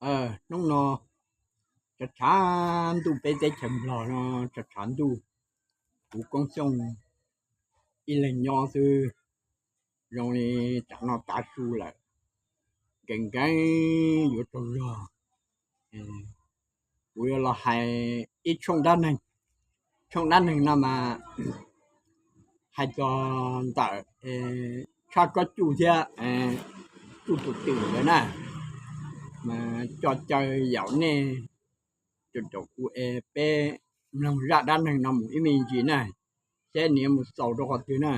Hnub no tshav tshav ntuj, peb teb chaws Nplog no tshav tshav ntuj, kuv Koob Xyooj ib leeg nyob xwb, zoo li tsam no tav su lawm, nkees nkees yuav tsaug zog. Kuv yuav los hais ib tshooj dab neeg. Tshooj dab neeg no mas hais txog ntawm Tshaj Kob Cuj thiab Tsuj Tuam Twm ntawd na, mas coj caw yaum nej caum kuv es peb mloog zaj dab neeg no mus ib me ntsis na, seb nws yuav mus xaus rau qhov twg na.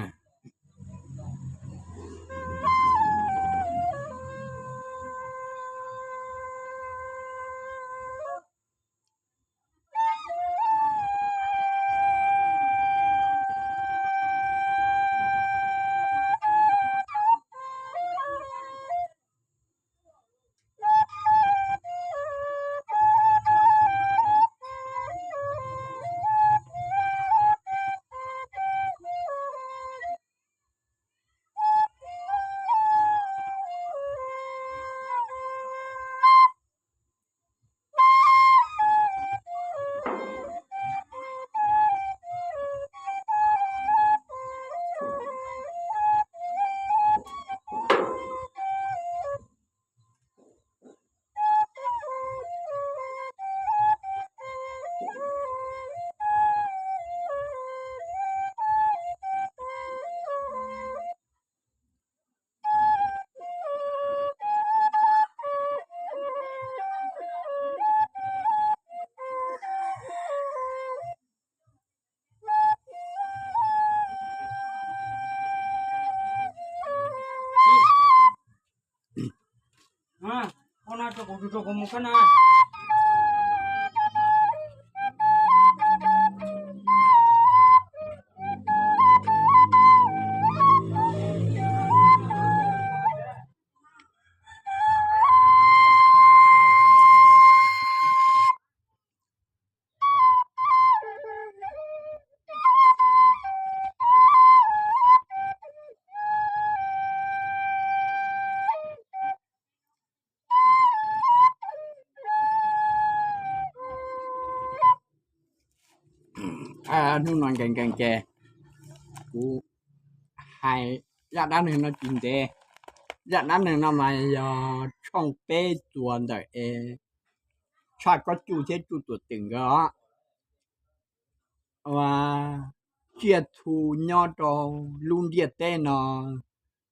Hnub no nkees nkees ces kuv hais zaj dab neeg no tsis ntev. Zaj dab neeg no mas yog tshooj peb txuas ntawm es Tshaj Kob Cuj thiab Tsuj Tuam Twm nkawd os, ua tsiaj txhu nyob rau lub ntiaj teb no.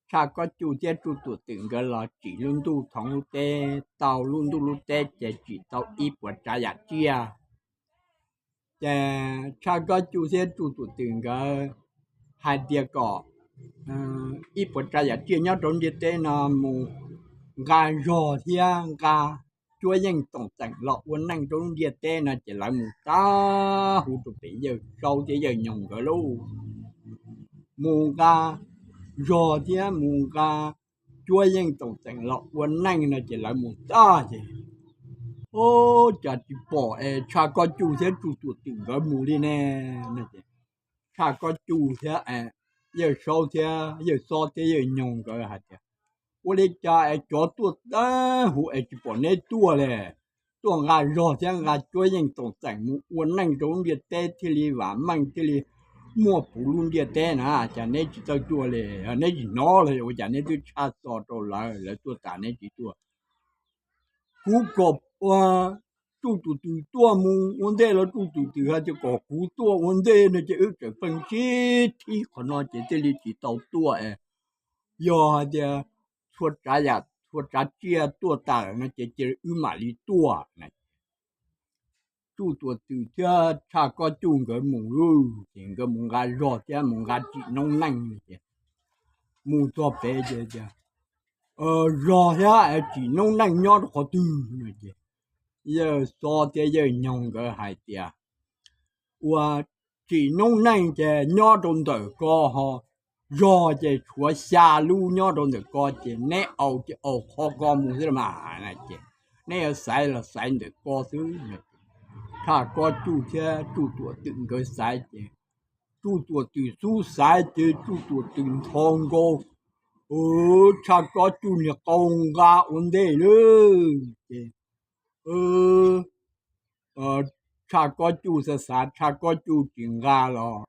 Tshaj Kob Cuj thiab Tsuj Tuam Twm nkawd los tsim lub ntuj thoov lub teb, tau lub ntuj lub teb ces tsim tau ib puas tsav yam tsiaj. Ces Tshaj Kob Cuj thiab Tsuj Tuam Twm nkawd hais tias kom ib puas tsav yam tsiaj nyob rau ntiaj teb no mus nqa zog thiab nqa cuab yeej toom txeem los ua neej rau lub ntiaj teb no ces lawv mus tag huv rau pem Yawg Saub thiab Yawg Nyoog nkawd lauj. Mus nqa zog thiab mus nqa cuab yeej toom txeem los ua neej no ces lawv mus tag ces, ub, cas tsis pom es Tshaj Kob Cuj thiab Tsuj Tuam Twm nkawd mus li ne. Tshaj Kob Cuj thiab Yawg Saub thiab Yawg Xob thiab Yawg Nyoog nkawd hais tias, ua li cas es cov tuaj tag huv es tsis pom neb tuaj li? Tuaj nqa zog thiab nqa cuab yeej toom txeem mus ua neej rau lub ntiaj teb thiaj li vam meej thiaj li muaj puv lub ntiaj teb na, cas neb tsis txawj tuaj li? Neb tsis hnov los ua cas neb twb tshaj xo rau lawv, lawv tuaj tas neb tsis tuaj? Kuv kom Tsuj Tuam Twm tuaj mus ua ntej los Tsuj Tuam Twm hais tias kom kuv tuaj ua ntej no ces wb tseem pheej sib thib qhov no ces thiaj li tsis tau tuaj. Yog hais tias txhua tsav yam txhua tsav tsiaj tuaj tas lawm no ces cia wb mam li tuaj. Tsuj Tuam Twm thiab Tshaj Kob Cuj nkawd mus lauj, ces nkawd mus nqa zog thiab mus nqa tsim noob neej ces mus txog pem ces tias, zog thiab tsim noob neej nyob rau qhov twg no ces Yawg Xob thiab Yawg Nyoog nkawd hais tias, ua tsim noob neej ces nyob rau ntawm ko ho, zog ces tshuav xya lub nyob rau ntawm ko ces neb au ces au qhov ko mus xwb mas, ces neb yuav xaiv los xaiv ntawm ko xwb. Tshaj Kob Cuj thiab Tsuj Tuam Twm nkawd xaiv ces Tsuj Tuam Twm xub xaiv ces Tsuj Tuam Twm ntho nkaus, Tshaj Kob Cuj niag qau nqa ua ntej lawm. Ces Tshaj Kob Cuj xav xav, Tshaj Kob Cuj tsis nqa los,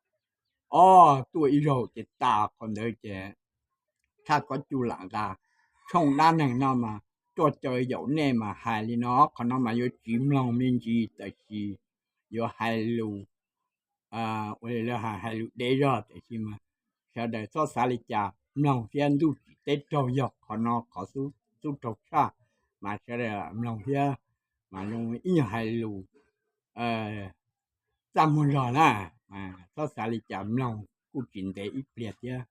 o, tuaj ib zaug ces tas qhov ntawd ces Tshaj Kob Cuj lam nqa. Tshooj dab neeg no mas coj caw yaum nej mas hais li no, qhov no mas yuav tsis mloog me ntsis, tab sis yuav hais lus, ua li lawv hais, hais lus dev zog, tab sis mas sawv daws txhob xav li cas, mloog thiab. Ntuj tsim teb raug yog qhov no qhov xub raug tshaj, mas sawv daws mloog thiab, mas zoo ib nyuag hais lus txaj muag zog na, txhob xav li cas, mloog kuj tsis ntev ib pliag thiab.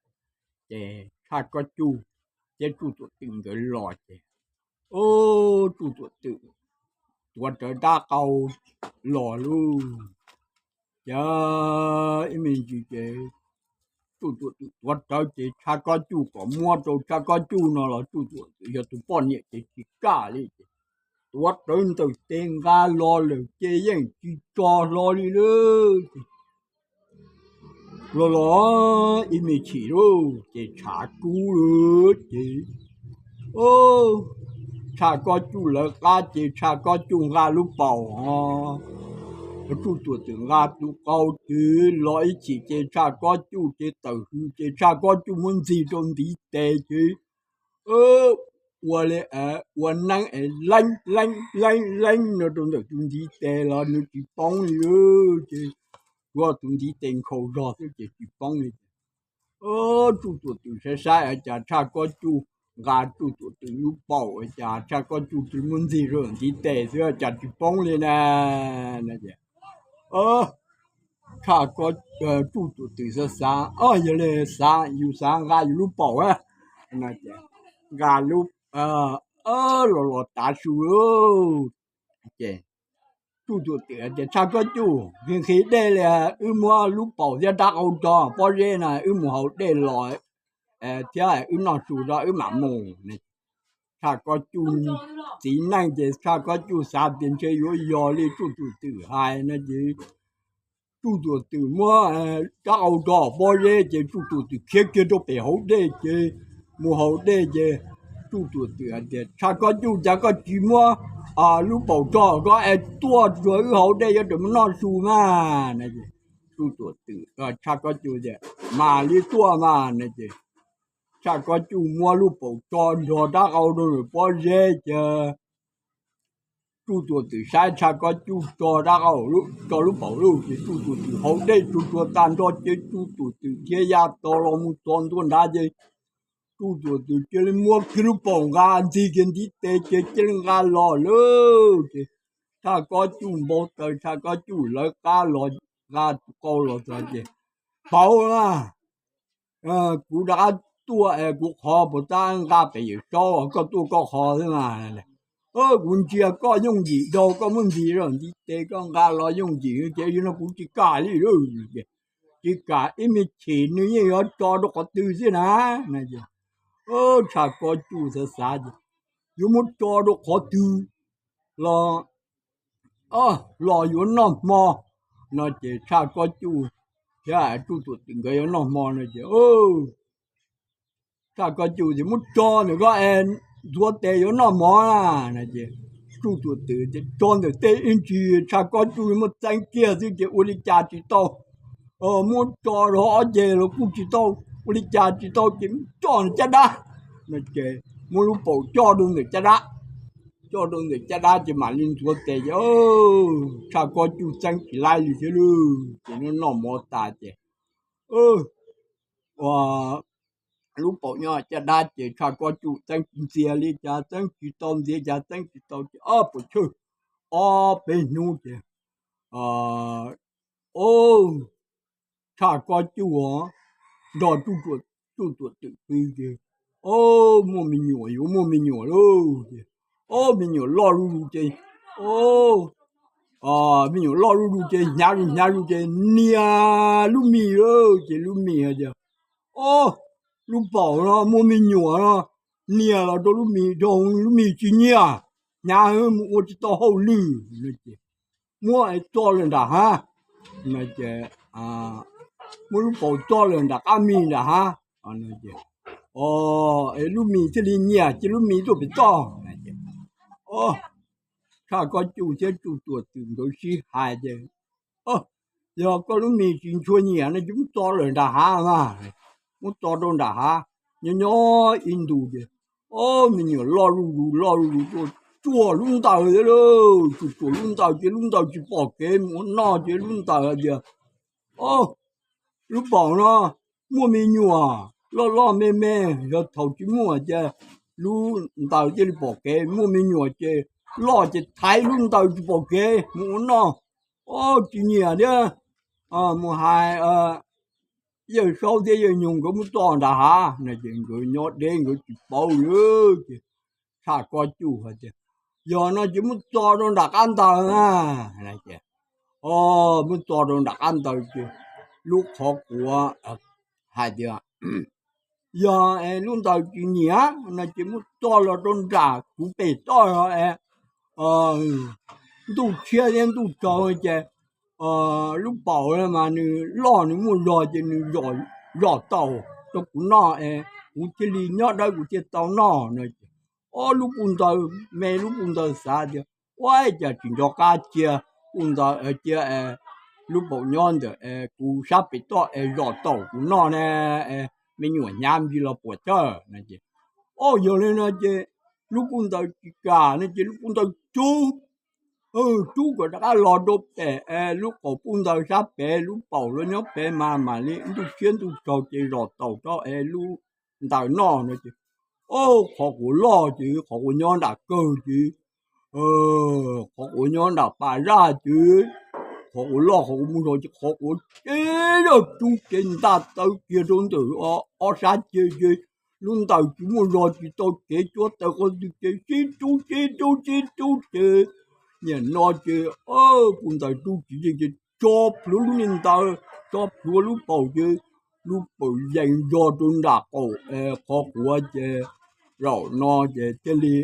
Ces Tshaj Kob Cuj thiab Tsuj Tuam Twm nkawd los ces, o, Tsuj Tuam Twm tuav rawv dab qau los lauj. Ces ib me ntsis ces Tsuj Tuam Twm tuav rawv ces Tshaj Kob Cuj kom muab rau Tshaj Kob Cuj no los Tsuj Tuam Twm yog tus poj niam ces tsis kam li ces tuav rawv ntawm tes nqa los lawm ces yeej tsis tso hlo li lauj. Los los ib me chim lauj ces tshav kub lawm ces Tshaj Kob Cuj lawv qab ces Tshaj Kob Cuj nqa lub paum, Tsuj Tuam Twm nqa tus qau ces los ib chim ces Tshaj Kob Cuj ces tawm hws ces Tshaj Kob Cuj muab ntxig rau ntiv tes ces ua li, ua neeb es leeb leeb leeb leeb no rau ntawm tus ntiv tes los nws tsis poob li ces, ua tus ntiv tes nkhaus zog xwb ces tsis poob li. Tsuj Tuam Twm saib saib cas Tshaj Kob Cuj nqa Tsuj Tuam Twm lub paum cas Tshaj Kob Cuj cia li muab ntxig rau ntiv tes xwb cas tsis poob li na. Tshaj Kob, Tsuj Tuam Twm xav xav, o, yog li xav, yus xav nqa yus lub paum a, nqa lub, los los tav su ces Tsuj Tuam Twm tias Tshaj Kob Cuj, nqhis nqhis dej li, wb muab lub paum thiab dab qau rau pob zeb na, wb mus haus dej los thiab wb noj su rau wb mam mus. Tshaj Kob Cuj txiv neej ces Tshaj Kob Cuj xav tias ntshe yuav yog li Tsuj Tuam Twm hais no ces Tsuj Tuam Twm muab dab qau rau pob zeb ces Tsuj Tuam Twm khiav kiag rau pem hauv dej ces mus haus dej ces Tsuj Tuam Twm hais tias Tshaj Kob Cuj, cas koj tsis muab lub paum rau koj es tuaj tsuag wb haus dej yuav mus noj su mas. Tsuj Tuam Twm, Tshaj Kob Cuj tias mam li tuaj mas no ces Tshaj Kob Cuj muab lub paum tso nrog dab qau rau nram pob zeb ces Tsuj Tuam Twm saib Tshaj Kob Cuj tso dab qau, tso lub paum lauj ces Tsuj Tuam Twm haus dej tsuag tsuag tag nrho ces Tsuj Tuam Twm thiab ya tau los mus txog ntua nrad ces Tsuj Tuam Twm cia li muab kiag lub paum nqa ntxig kiag ntiv tes ces cia li nqa los lawm ces Tshaj Kob Cuj npau taws, Tshaj Kob Cuj lawv qab los, nqa tus qau los txog ces pauv na, kuv rov qab tuaj es kuv qhov puas tab nqa pem Yawm Saub, koj tuaj koj qhov xwb mas. Kuv ntsia koj yooj yim dhau, koj muab ntxig rau ntiv tes koj nqa los yooj yim ces yog no kuv tsis kam li lauj. Tsis kam ib me chim nws yeej yuav tso rau qhov twg xwb na. Tshaj Kob Cuj xav xav ces yuav muab tso rau qhov twg los, los yuav noj hmo no ces Tshaj Kob Cuj thiab Tsuj Tuam Twm nkawd yuav noj hmo no ces Tshaj Kob Cuj tias muab tso ntawm koj es ntxuav tes yuav noj mov na no ces Tsuj Tuam Twm tias tso ntawm tej ib ntsis Tshaj Kob Cuj muab txeeb kiag xwb ces ua li cas tsis tau, muab tso rau ob ceg los kuj tsis tau, ua li cas tsis tau ces coj ntawm caj dab no ces muab lub paum coj rau ntawm caj dab, coj rau ntawm caj dab ces mam li ntxuav tes ces Tshaj Kob Cuj txeeb tsis laib li thiab lauj. Ces noj mov tas ces ua lub paum nyob caj dab ces Tshaj Kob Cuj txeeb tsis ntxias li cas, txeeb tsis tau ntxias cas txeeb tsis tau ces ob puas chawj, ob peb hnub ces o, Tshaj Kob Cuj nrog Tsuj Tuam Twm pw ces o, muaj me nyuam, yuav muaj me nyuam lauj ces o, me nyuam loj zuj zus ces o, me nyuam loj zuj zus ces hnyav zus hnyav zus ces nias lub mis lauj ces lub mis hais tias o, lub paum no muaj me nyuam no, nias los rau lub mis dhau, lub mis tsis nyiaj, hnyav mus ua tsis tau hauj lwm no ces muab tso lawm nram hav no ces muab lub paum tso lawm nram qab mis nram hav, lub mis thiaj li nyiaj ces lub mis tuaj pem toj. Ces o, Tshaj Kob Cuj thiab Tsuj Tuam Twm nkawd sib hais ces, Yog koj lub mis tsis ntshua nyiam no ces muab txo lawm nram hav mas. Muab txo rau nram hav, nyob nyob ib ntus ces, o, me nyuam loj zuj zus loj zuj zus tuaj tsuam lub ntaws thiab lauj. Tsuam tsuam lub ntaws ces lub ntaws tsis pom kev mus ua noj ces lub ntaws hais tias, O, lub paum no muaj me nyuam loj loj me me, yog thaum tsis muaj ces lub ntaws thiaj li pom kev, muaj me nyuam ces loj ces thaiv lub ntaws tsis pom kev mus ua noj. O, tsis nyiam thiab, mus hais Yawg Saub thiab Yawg Nyoog nkawd muab txo nram hav no ces nkawd nyob deb nkawd tsis paub li ces Tshaj Kob Cuj hais tias, Yog no ces muab txo rau nram qab ntaws na. Muab txo rau nram qab ntaws ces lub qhov quav hais tias, Yog lub ntaws tsis nyiam no ces muab txo los rau nram kuv pem toj os es ntuj tshiab thiab ntuj tsaus ces lub paum mas nws loj nws muaj zog ces nws zom taum rau kuv noj es kuv thiaj li nyob dawb kuv thiaj tau noj no. Ob lub puj ntaws me lub puj ntaws xav tias, Ua cas tsis nco qab cia puj ntaws cia lub paum nyob ntawm kuv sab pem toj es zom taum kuv noj ne, me nyuam hnyav me ntsis los puas tsawg no ces, o, yog li no ces lub puj ntaws tsis kam no ces lub puj ntaws rub, rub kom rov qab los rau pem lub qaum puj ntaws sab pem lub paum los nyob pem mas mam li ntuj tshiab ntuj tsaus ces zom taum rau es lub ntaws noj no ces, o, qhov quav loj ces qhov quav nyob nram kawg ces qhov quav nyob nram pas zaj ces qhov quav loj qhov quav muaj zog ces qhov quav tib zaj rub cev ntaj taw kiag rau ntawm ob sab ceg ces lub ntaws tsis muaj zog tsis tau kev cuab taw qhov twg ces sib rub sib rub sib rub ces nim no ces puj ntaws rub tsis yeej ces tso plhuav lub niag ntaws, tso plhuav lub paum ces lub paum yees zog rau nram qaum qhov quav ces zaum no ces thiaj li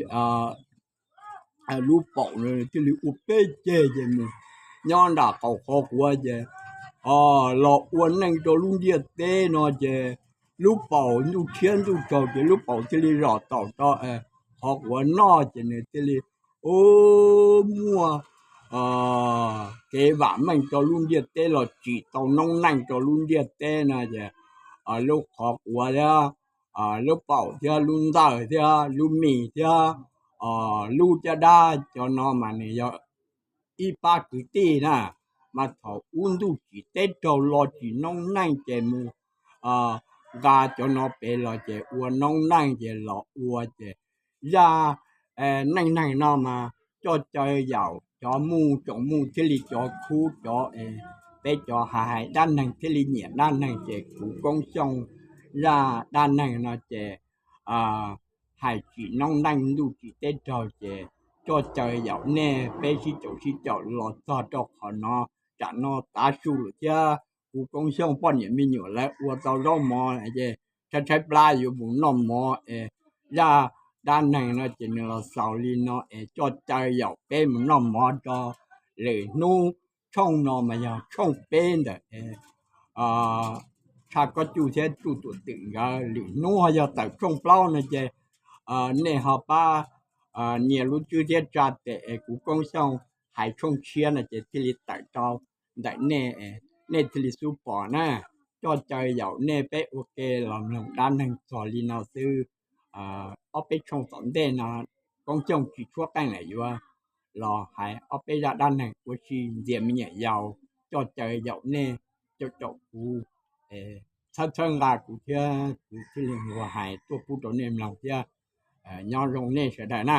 lub paum thiaj li ua peb ceg ces mus nyob nram qaum qhov quav ces los ua neej rau lub ntiaj teb no ces lub paum ntuj tshiab ntuj tsaus ces lub paum thiaj li zom taum rau qhov quav noj ces nws thiaj li u muaj kev vam meej rau lub ntiaj teb los tsim tau noob neej rau lub ntiaj teb no ces lub qhov quav thiab lub paum thiab lub ntaws thiab lub mis thiab lub caj dab cov no mas nws yog ib pab kwv tij na, mas thaum ub ntuj tsim teb raug los tsim noob neej ces mus nqa cov no pem los ces ua noob neej ces los ua ces zaj neej neeg no mas coj caw yaum cov muj tsoom muj thiaj li cov khub cov peb cov hais hais dab neeg thiaj li nyiam dab neeg ces kuv Koob Xyooj zaj dab neeg no ces hais tsim noob neej ntuj tsim teb raug ces coj caw yaum nej peb sib caum sib caum los txog rau qhov no, tsam no tav su lawm thiab kuv Koob Xyooj poj niam me nyuam lawv ua tau zaub mov ces tshaib tshaib plab yuav mus noj mov es zaj dab neeg no ces nws los xaus li no es coj caw yaum peb mus noj mov rau lwm hnub. Tshooj no mas yog tshooj peb ntawm Tshaj Kob Cuj thiab Tsuj Tuam Twm nkawd. Lwm hnub ho yog tawm tshooj plaub no ces nej ho pab nias lub tswb thiab tsa tes es kuv Koob Xyooj hais tshooj tshiab no ces thiaj li tawm rau ntawm nej, nej thiaj li xub pom na. Coj caw yaum nej peb ua ke los mloog dab neeg txog li no xwb. Ob peb tshooj tom ntej no Koob Xyooj tsis tshuab qeej lawm yuav los hais ob peb zaj dab neeg ua si ntxias me nyuam yaus, coj caw yaum nej caum caum kuv, txhawb txhawb nqa kuv thiab kuv thiaj li nquag hais tuaj pub rau nej mloog thiab. Nyob zoo nej sawv daws na.